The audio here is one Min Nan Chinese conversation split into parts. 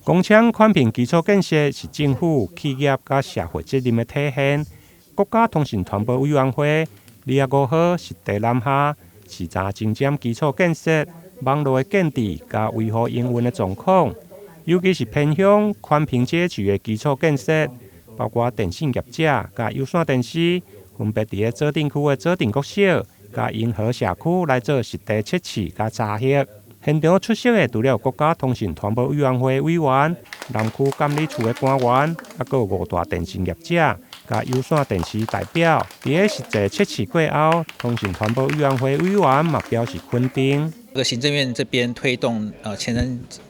光纖寬頻基礎建設是政府、企業佮社會責任的體現。國家通訊傳播委員會25號實地南下視察前瞻基礎建設、網路的建置佮維護營運的狀況，尤其是偏鄉寬頻街區的基礎建設，包括電信業者佮有線電視分別佇咧左鎮區的左鎮國小佮永和社區來做實地測試佮查核。現場出席的除了國家通訊傳播委員會委員、南區監理處的官員，猶閣有五大電信業者佮有線電視代表。佇咧實際測試過後，通訊傳播委員會委員嘛表示肯定。這個行政院這邊推動前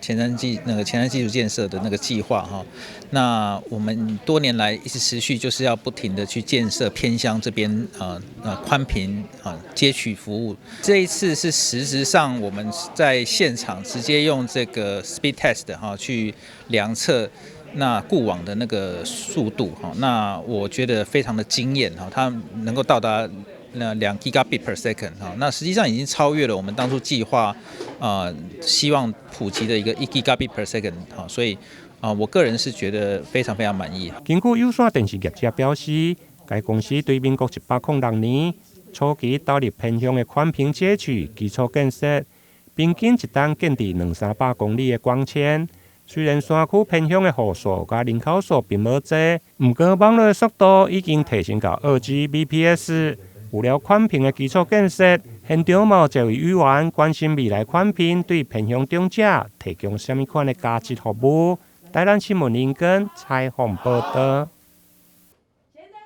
瞻基礎建設的那個計劃哈，那我們多年來一直持續就是要不停的去建設偏鄉這邊寬頻啊接取服務。這一次是實質上我們在現場直接用這個 speed test 哈去量測那固網的那個速度哈，那我覺得非常的驚豔哈，它能夠到達那2 gigabit per second 哈，那實際上已經超越了我們當初計劃希望普及的一個1 gigabit per second 哈，所以我個人是覺得非常非常滿意。根據有線電視業者表示，該公司對民國106年初期投入偏鄉的寬頻街區基礎建設，平均一冬建置兩三百公里的光纖。雖然山區偏鄉的戶數佮人口數並無濟，毋過網路的速度已經提升到2 Gbps。有了寬頻的基礎建設，現場嘛有一位委員關心未來寬頻對偏鄉長者提供啥物款的加值服務。台南新聞林根採訪報導。